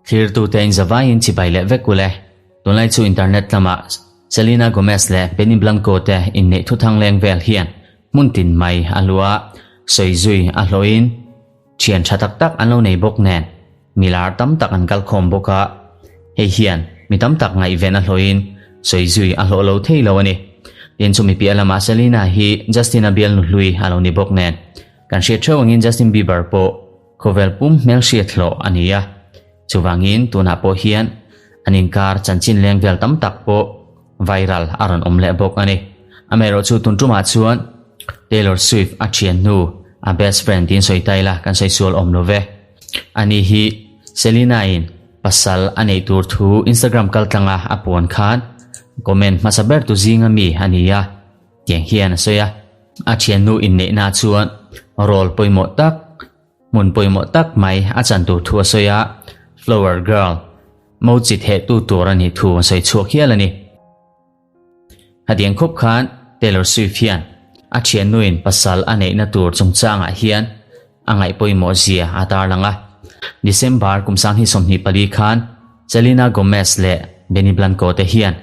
Thlirtute in zavaiin chibai leh vek ule. Tunlai chu internet lamah Selena Gomez leh Benny Blanco te inneih thuthang leng vel hian hmun tin mai a luah a, sawi zui a hlawhin thian tha tak tak an lo nei bawk nen milar tam tak an kal khawm bawk a, hei hian mi tam tak ngaihven a hlawhin sawi zui a hlawh lo thei lo a ni. Tin chumi piah lamah Selena hi Justin-a bialnu hlui a lo ni bawk nen kan hriat theuh angin Justin Bieber pawh Khawvel pum hmelhriat hlawh a ni a, chuvangin tunah pawh hian an inkar chanchin leng vel tam tak pawh viral a rawn awm leh bawk a ni. Amaherawhchu tun tumah chuan Taylor Swift a thiannu, a best friend tiin sawi ta ila kan sawi sual awm lo ve. Ani hi Selena-in pasal a neih tur thu Instagram kaltlanga a puan khan comment hmasa ber tu zinga mi a ni a. Tiang hian a sawi a, a thiannu inneihna chuan role pawimawh tak, hmun pawimawh tak mai a chan tur thu a sawi a, Flower Girl, mo chi thehtu tur a nih thu a sawi chhuak hial a ni. Hetiang khawp khan Taylor Swift hian a thiannuin pasal a neihna tur chungchangah hian a ngaih pawimawh zia a tarlang a. December kum 2024 khan Selena Gomez leh Benny Blanco te hian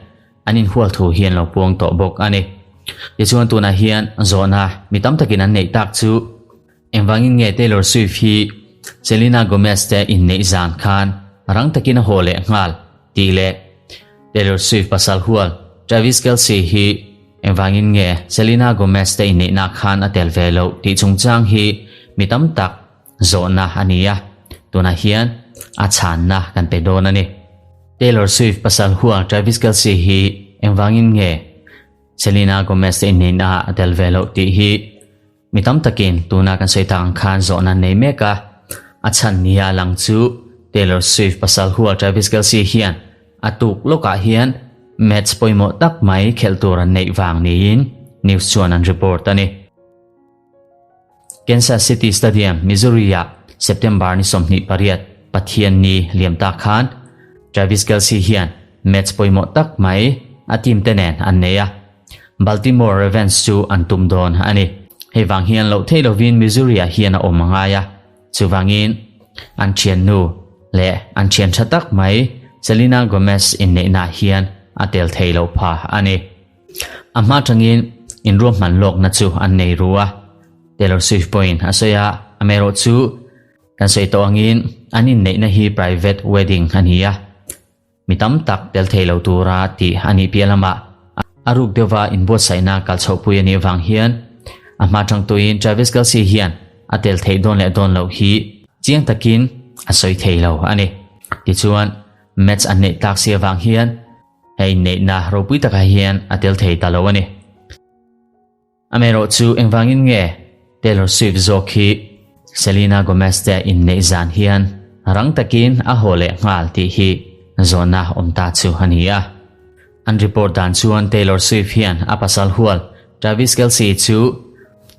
An inhual thu hi an lo puang tawh bawk a ni. Tichuan tunah hian zawhna mi tam takin an neih tak chu engvangin nge Taylor Swift hi Selena Gomez te inneih zan khan rang takin a haw leh nghal tih leh Taylor Swift pasal hual Travis Kelce hi engvangin nge Selena Gomez te inneihna khan a tel ve loh tih chungchang hi mi tam tak Zawhna a ni a, tunah hian a chhanna kan pe dawn a ni. Taylor Swift pasal hual Travis Kelce hi engvangin nge Selena Gomez te inneihna ah a tel ve loh tih hi mi tam takin tuna kan sawi tak ang khan zawhna an nei mek a. A chhan nia lang chu Taylor Swift pasal hual Travis Kelce hian a tuk lawkah hian match pawimawh tak mai khelh tur an neih vang niin news chuan an report a ni. Kansas City Stadium, Missouri-ah September ni 28, Pathianni liam tak khan Travis Kelce hian match pawimawh tak mai a team te nen an nei a, Baltimore Ravens chu an tum dawn a ni. Hei vang hian loh theih lovin Missouri-ah hian a awm a ngai a, chuvangin an thiannu leh an thian tha tak mai Selena Gomez inneihnaah hian a tel thei lo pha a ni. A hma tangin inruahman lawkna chu an nei ru a, Taylor Swift pawhin a sawi a, amaherawh chu kan sawi tawh angin an inneihna hi private wedding a ni a, mi tam tak tel thei lo tura tih a nih piah lamah a ruk deuhva inbuatsaihna kal chhohpui a nih vang hian a hma tangtuin Travis Kelce hian a tel theih dawn leh dawn loh hi chiang takin a sawi thei lo a ni. Tichuan, match an neih tlak si avang hian Hei inneihna ropui takah hian a tel thei ta lo a ni. Amaherawh chu engvangin nge Taylor Swift zawk hi Selena Gomez te inneih zan hian rang takin a haw leh nghal tih hi zawhna awm ta chu a ni a. An report dan chuan Taylor Swift hian a pasal hual Travis Kelce chu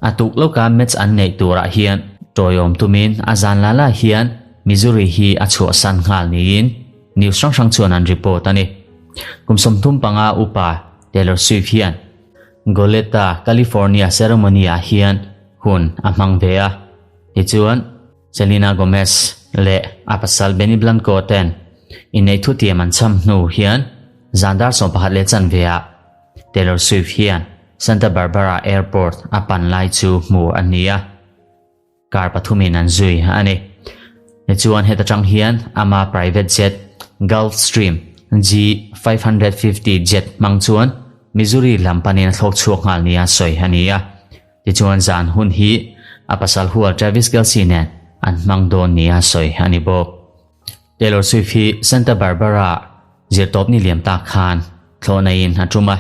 a tuk lawka match an neih turah hian tawiawm tumin a zan la la hian Missouri hi a chhuahsan nghal niin News hrang hrang chuan an report a ni. Kum 35 upa Taylor Swift hian Goleta, California ceremony ah hian hun a hmang ve a. Tichuan, Selena Gomez leh a pasal Benny Blanco ten inneih thutiam an cham hnu hian zan dar 11 leh chanve ah Taylor Swift hian Santa Barbara Airport a pan lai chu hmu a ni a. Car pathumin an zui a ni. Tichuan heta tang hian ama private jet Gulfstream G550 jet hmang chuan Missouri lam panin a thlawk chhuak nghal nia sawi a ni a. Tichuan zan hun hi a pasal hual Travis Kelce nen an hmang dawn nia sawi a ni bawk. Taylor Swift hi Santa Barbara zirtawpni liam tak khan thlawhna in a tum a.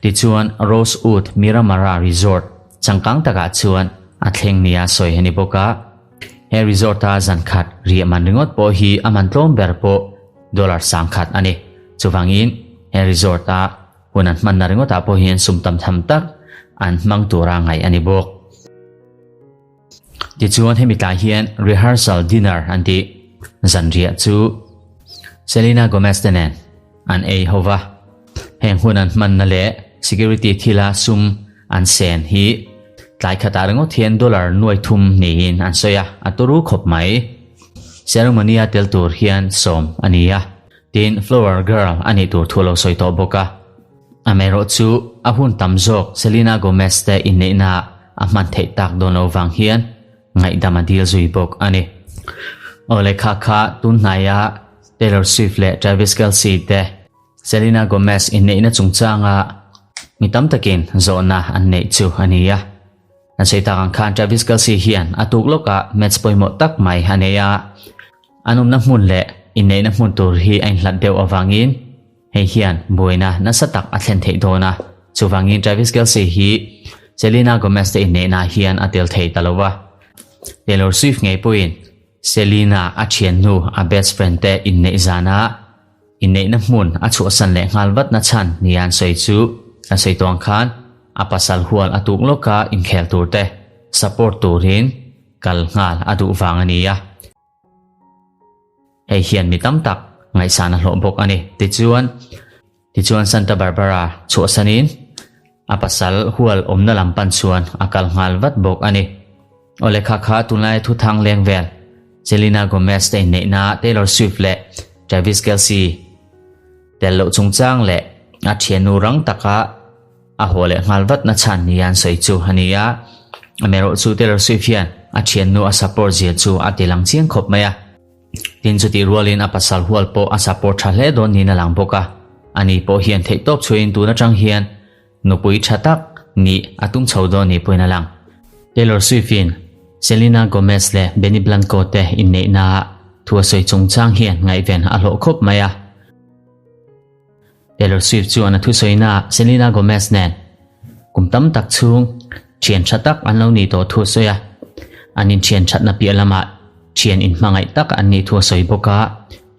Tichuan Rosewood Miramara Resort changkang takah chuan a thleng nia sawi a ni bawk a. He resort-a zan khat riah man ringawt pawh hi a man tlawm ber pawh dollar 10,000 a ni. Chuvangin he resort-a hun an hmanna ringawtah pawh hian sum tam tham tak an hmang tura ngaih a ni bawk. Tichuan hemi tlai hian rehearsal dinner an tih zanriah chu Selena Gomez te nen an ei ho va. Heng hun an hmanna leh security thila sum an sen hi. Tlai khatah ringawt hian dollar nuai thum niin an sawi a, a turu khawp mai. Ceremony-a tel tur hian sawm a ni a, tin flower girl a nih tur thu a lo sawi tawh bawk a. Amaherawh chu a hun tam zawk Selena Gomez te inneihnaah a hman theih tak dawn lo vang hian ngaihdam a dil zui bawk a ni. Aw lehkha kha tun hnaia Taylor Swift leh Travis Kelce te Selena Gomez inneihna chungchanga mi tam takin zawhna an neih chu a ni a. An sawi tak ang khan Travis Kelce hian a tuk lawkah match pawimawh tak mai a nei a. An awmna hmun leh inneihna hmun tur hi a inhlat deuh avangin hei hian buaina nasa tak a thlen theih dawn a. Chuvangin Travis Kelce hi Selena Gomez te inneihnaah hian a tel thei ta lo va. Taylor Swift ngei pawhin Selena a thiannu a best friend te inneih zanah Inneihna hmun a chhuahsan leh nghal vat na chhan nia an sawi chu an sawi tawh ang khan a pasal hual a tuk lawka inkhel tur te support turin kal nghal a duh vang a ni a. Hei hian mi tam tak ngaihsan a hlawh bawk a ni. Tichuan, tichuan Santa Barbara chhuahsanin a pasal hual awmna lam pan chuan a kal nghal vat bawk a ni. Aw lehkha kha tunlaia thuthang leng vel Selena Gomez te inneihna Taylor Swift leh Travis Kelce tel loh chungchang leh a thiannu rang taka a haw leh nghal vat na chhan nia an sawi chu a ni a. Amaherawh chu Taylor Swift hian a thiannu a support zia chu a ti lang chiang khawp mai a. Tin chutih rualin a pasal hual pawh a support tha hle dawn niin a lang bawk a. Ani pawh hian theihtawp chhuahin tun atang hian Nupui tha tak nih a tum chho dawn ni pawhin a lang. Taylor Swift-in Selena Gomez leh Benny Blanco te inneihnaah thu a sawi chungchang hian ngaihven a hlawh khawp mai a. Taylor Swift chuan a thusawinaah Selena Gomez nen kum tam tak chhung thian tha tak an lo nih tawh thu a sawi a. An inthian thatna piah lamah thian inhmangaih tak an nih thu a sawi bawk a.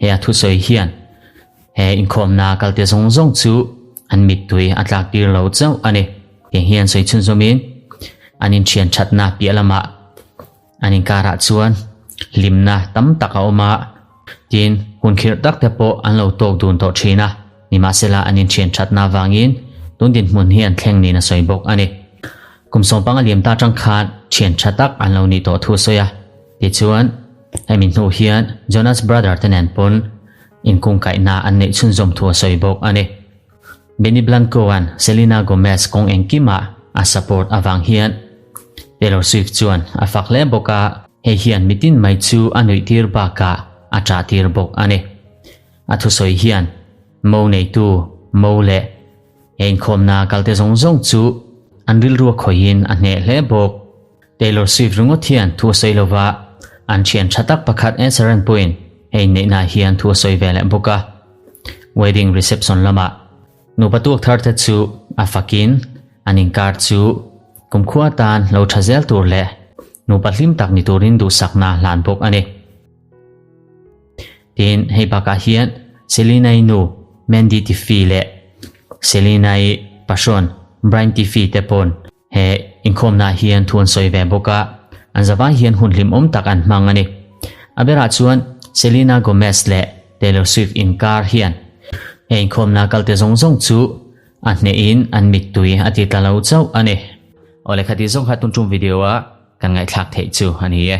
He a thusawi hian He inkhawmna kalte zawng zawng chu an mittui a tlak tir lo chauh a ni. Tiang hian sawi chhunzawmin an inthian thatna piah lamah an inkarah chuan hlimna tam tak a awm a, tin hun khirh tak te pawh an lo tawk dun tawh thin a, nimahsela an inthian thatna avangin tun dinhmun hi an thleng niin a sawi bawk a ni. Kum sawmpang a liam ta atang khan thian tha tak an lo nih tawh thu a sawi a, tichuan hemi hnu hian Jonas Brother te nen pawn Inkungkaihna an neih chhunzawm thu a sawi bawk a ni. Benny Blanco-a'n Selena Gomez kawng engkimah a support avang hian Taylor Swift chuan a fak hle bawk a, hei hian mitin mai chu a nuihtir bakah a ṭahtir bawk a ni. A thusawi hian mo neitu, mo leh he inkhawmna kalte zawng zawng chu an rilru a khawihin a hneh hle bawk. Taylor Swift ringawt hian thu a sawi lova, an thian tha tak pakhat Ed Sheeran pawhin he inneihnaah hian thu a sawi ve leh bawk a. Wedding reception lamah nupa tuak thar te chu a fakin an inkar chu kumkhua atan lo tha zel tur leh nupa hlim tak ni turin duhsakna a hlan bawk a ni. Tin, hei bakah hian Selena-i nu Mandy Tiffey leh Selena-i pahrawn Brian Tiffey te pawn He inkhawmnaah hian thu an sawi ve bawk a, an zavai hian hun hlimawm tak an hmang a ni. A berah chuan Selena Gomez leh Taylor Swift inkar hian he inkhawmna kalte zawng zawng chu a hnehin an mittui a ti tla lo chauh a ni. Aw lehkha tih zawng kha tun tum video a kan ngaihthlak theih chu a ni e.